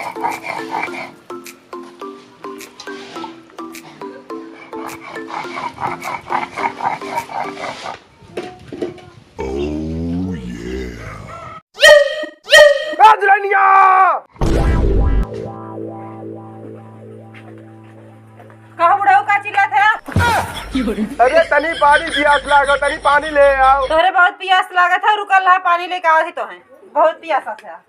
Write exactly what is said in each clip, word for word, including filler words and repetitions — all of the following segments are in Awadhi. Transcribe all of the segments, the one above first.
ए दुल्हनिया! कहाँ बुढ़ऊ का चिल्लात है? अरे तनी पानी पियास लागो, तनी पानी ले आओ। तोहरे बहुत पियास लागत है, रुकल रहा, पानी लेके आवत ही तो है, बहुत पियास है।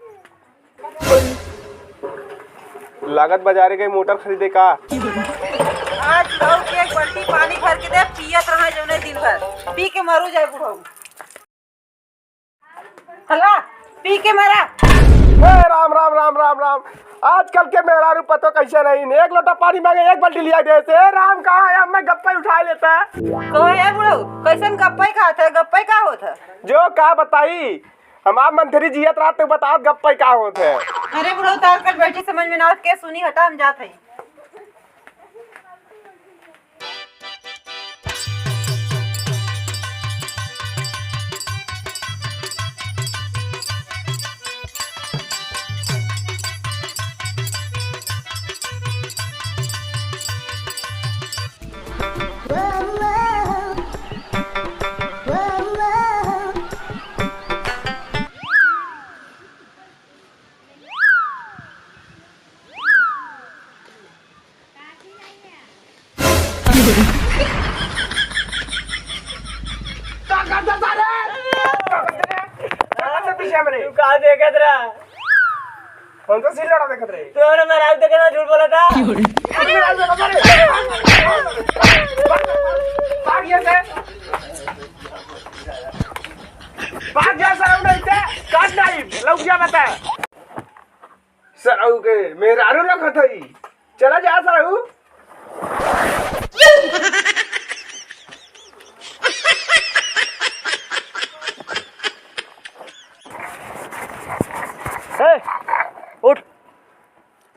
लागत बाजारे गई मोटर खरीदे का? आज बुढ़ऊ के एक बाल्टी पानी भर के दे, पियत रहा जौने दिन भर, पी के मरू जाए बुढ़ऊ। हला, पी के मरा। ए राम राम राम राम राम। आजकल के मेहरारू पतो कैसे नहीं, एक लोटा पानी मांगे एक बाल्टी लिया दे से। ए राम, कहाँ है, हमें गप्पे उठा लेता है। कहो ए बुढ़ऊ, कैसन गप्पे का होत है, गप्पे का होत है? जो का बताई, हमार मंत्री जियत रात तक बताओ गप्पे का होत है। अरे बुढ़ऊ, तार कल बैठी समझ में ना आवत, के सुनी, हटा हम जात है। का करता सारे? का करता पीछे हमरे? तू का देखत रहा? हम तो सिल्लोड़ा देखत रहे। तू हमरे मेहरारू देखे ना झूठ बोला था। भाग यहाँ से। भाग जा सारे, नहीं ते काट नहीं, लौकिया बता। सरऊ के मेहरारू रखत हई। चला जा सरऊ। ए, उठ।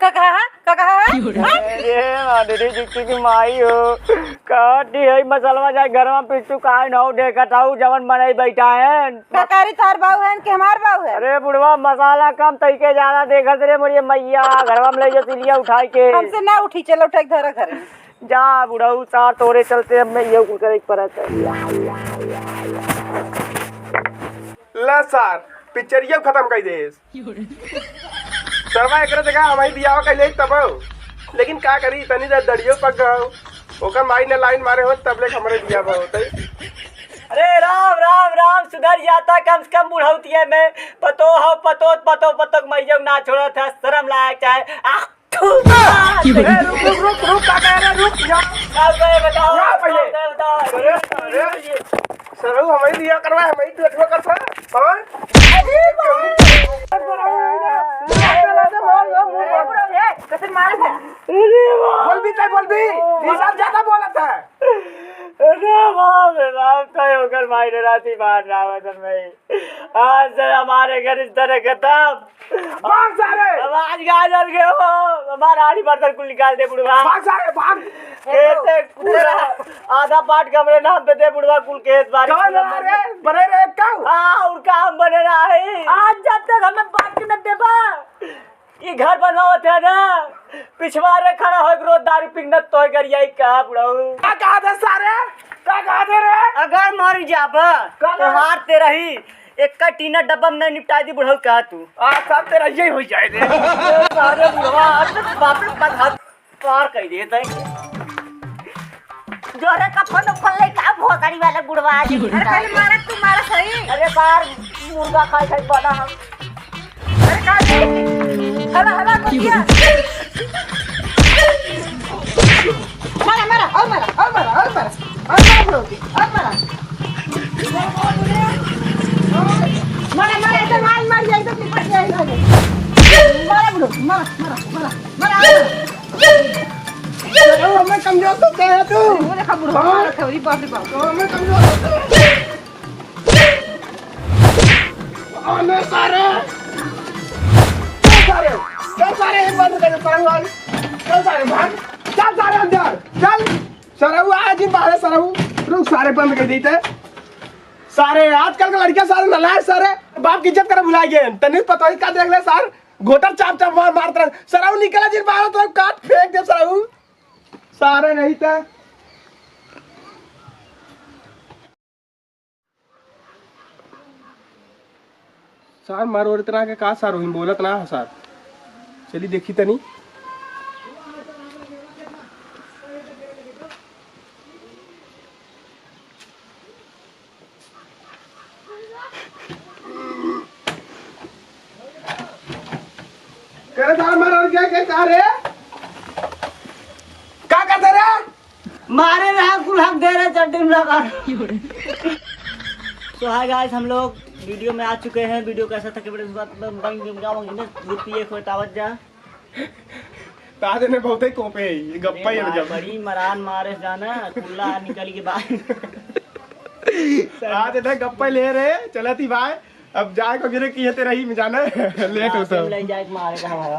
का कहा है? का कहा है? अरे माधुरी दीक्षित की माई हो, कहत ही है मसलवा जाए घर में पिस्सू काहे न हो, देखत हऊ जवन मनई बैठा है। का करी, तोहर बाऊ है कि हमार बाऊ है? अरे बुढ़वा, मसाला कम तई के ज्यादा देखत रे मोरी मैया, घरवा में ले जो सिलिया उठाई के। हमसे ना उठी, चलो उठाई के धरा घरे। जा बुढ़ऊ, सार तोरे चलते अब मैं ये कुल करे के परत है। ला सार, पिक्चरिया खत्म कर देस। सरवा एकरे जगह हमही बियाह कर ले तब। लेकिन का करी, तनी दे दड़ियो पक गओ। ओकर माई ने लाइन मारे होत तब ले हमरे बियाह होते। अरे राम, राम, राम, सुधर जाता कम से कम बुढ़ौतिया में। पतो हो, पतो, पतो, पतो के मइयौ ना छोड़त है, शर्म लायक चाहे। आ, थू, ए, रुक, रुक, रुक, रुक, का कह रहा, रुक, यहाँ। का कहे बताओ, यहाँ पहले। का कहे बताओ। अरे, अरे, सरऊ हमही बियाह करवा, हमही पेटवा करता। हाँ? अरे बाप रे। मार, मार, मार, मार। ए, कैसे मारे थे? अरे बाप। बोल भी, तय बोल भी। ई सब ज्यादा बोलत है। अरे बाप रे बाप, तो ओकर माई ने राती मार रहा है, सर भाई। आज से हमारे घर इस तरह खत्म। भाग सारे। अब आज गाय जल गए हो, हमारा आड़ी बर्तन कुल निकाल दे बुढ़वा। भाग सारे, भाग। खेते पूरा आधा पाट कमरे नाम पे दे बुढ़वा, कुल केस बारी कौन पूरा रहा रे? बने रहे क्यों? हाँ, और काम बने रहा है। आज जब तक हमें बांट के न देबा, ई घर बनवावत है ना, पिछवारे खड़ा होके रोज दारू पीना तोय गरियाई का बुढ़ऊ। का कहा थे सारे? का कहा थे रे? अगर मर जाबा, का तो कहा? हार ते रही, एक का टीना डब्बा में नहीं निपटाई दी बुढ़ऊ कहा तू। आ, सब ते रहिए हो जाए रे। सारे बुढ़वा, आज तो बाप रे बाप हाथ पार कर दिए तय। जोरे का फोन खोल ले का भोसड़ी वाला बुढ़वा आज। अरे पहले मारा, तू मारा सही। अरे बार मुर्गा खाई खाई बना हम। अरे का जी? हला, हला, कर दिया। मारा, मारा, और मारा, और मारा, और मारा, और मारा, बुढ़ो की, और मारा। मारा, मारा, एकदम मार, मार, एकदम निपट गया, एकदम। मारा, बुढ़ो, मारा, मारा, मारा, मारा, मारा। अरे, हमें कमजोर तो कह रहा तू। वो देखा, बुढ़ो, हाँ? मारा था, अरे बाप रे बाप। तो हमें कमजोर तो कह रहा। अबे सारे! चल सारे! चल सारे, ये बंद कर दे, सारे भाग! चल सारे, भाग! चल सारे अंदर! चल! सरऊ, आज ही बाहर सरऊ! रुक, सारे बंद कर देते। सारे, आजकल के लड़के सारे नालायक सारे, बाप की इज्जत करे भुला गए। तनी पता ही का देख ले सार, गोटर चाप चाप मार, मारत रह। सरऊ निकला जिन बाहर तो काट फेंक दे सरऊ। सारे नहीं त। सार मारो और इतना के का सार होई, बोलत ना हो सार। चली देखी तनी। करे सार मारो और क्या कहता रे? का कहता रे? मारे रहा, कुल हक दे रहे चड्डी में लगा। तो हाय गाइस, हम लोग वीडियो में आ चुके हैं। वीडियो कैसा था, कमेंट में बात, बम, बम, बम, बम, बम, दूध पिए खोए तावत जा। ताजे ने बहुते कोपे है, ये गप्पा ही अरे अलग। बड़ी मरान मारे जाना, कुल्ला निकल के बाहर। आज इधर गप्पा ले रहे, चलत ही भाई। अब जाए को गिरे कि ये तेरा ही में जाना है। लेट आज होता है। ले जाए के मारे का हमारा।